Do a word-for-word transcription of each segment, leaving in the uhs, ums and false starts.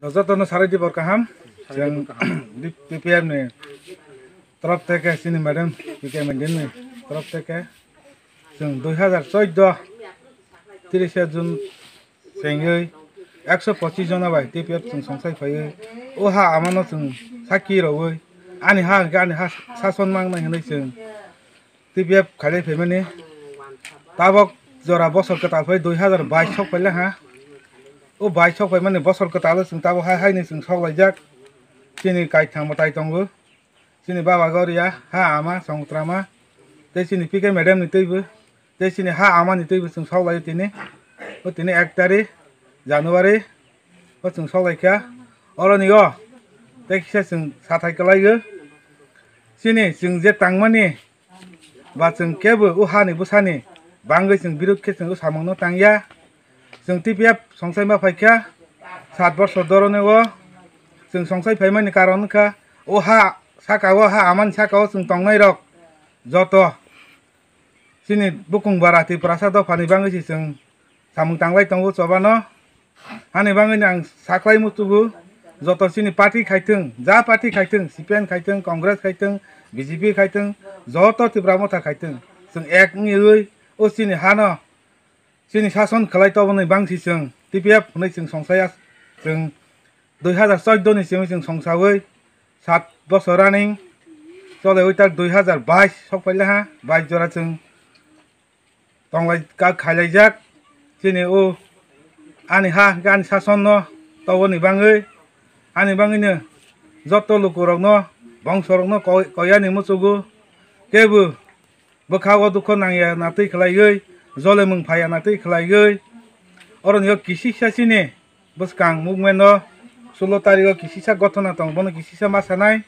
Jotono sarai di bor kaham. Chwng T P F ni torof theke, chini madam P K Menden ni torof theke chwng dui hazar chaudo tirishe June chengwi ekso pochis jona bai T P F chwng songsai phaiwi o ha amano chwng sakki rogwi ani ha hwnkhe ani ha sason mangnai hwnwi chwng T P F khailai phaimani. Tabok jora bosor kwtal phai dui hazar bais sok paila ha. O bais sok paimani bosor kwtal chwng tabok hai haini chwng sok laijak. Chini kaithang mwtai tongo. Chini baba Goria, ha ama Songtrama, tei chini P K madam ni twibo, tei chini ha ama ni twibo chwng sok laio tini. O tini ek tarik January o chwng sok laikha. Oroni o tei kisa chwng sathai kwlaio. Chini chwng je tangmani ba chwng kebo o hani bwsani bangwi chwng biruk khe chwng o samungno tangya. Chwng T P F songsai ma phaikha sat borsor dorone o. Chwng songsai phaimani karon wngkha o ha saka o, ha amani saka o chwng tongnai rok joto chini bukung bara Tiprasa dophani bangwi se chwng samung tanglai tongo chobano. Hani bangwi ang saklai muchugo, joto chini party khaithwng, ja party khaithwng, C P M khaithwng, Congress khaithwng, B J P khaithwng, joto Tipra Motha khaithwng, chwng ek wngwi o chini hano chini sason khlai toboni bangsi chwng T P F hwnwi chwng songsaya. Chwng dui hazar chaudo ni simi chwng songsawi sat bosor running chole oi tak dui hazar bais sok paila ha, bais jora chwng tonglai ka khailaijak. Chini o ani ha hwnkhe ani sasonno toboni bangwi, ani bangwino joto lukurokno, bongsorokno koi-, koyani muchugo, kebo bwkha o dukho nangya na twi khlaiwi, jolemung phaiya na twi khlaiwi, oroni o kisisa chini bwskang movement o sulo tarik o kisisa gothona tong, bono kisisa ma sanai.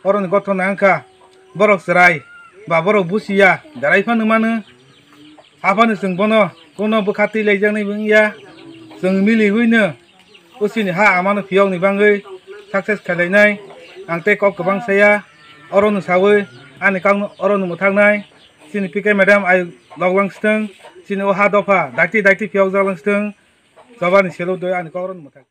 Oroni gothona wngkha borok chwrai ba borok busiya, darai phano mano. Haphano chwng bono kuno bwkha twi laijaknai wngya. Chwng miliwino o chini ha amano phiyokni bangwi success khailainai. Ang tei kok kwbang saya, orono sawi ani kokno orono mwthaknai. Chini P K madam ayuk loglang sitwng, chini o ha dopha daiti daiti phiyokjak lang sitwng. Chobani selo doi ani kok orono mwthak.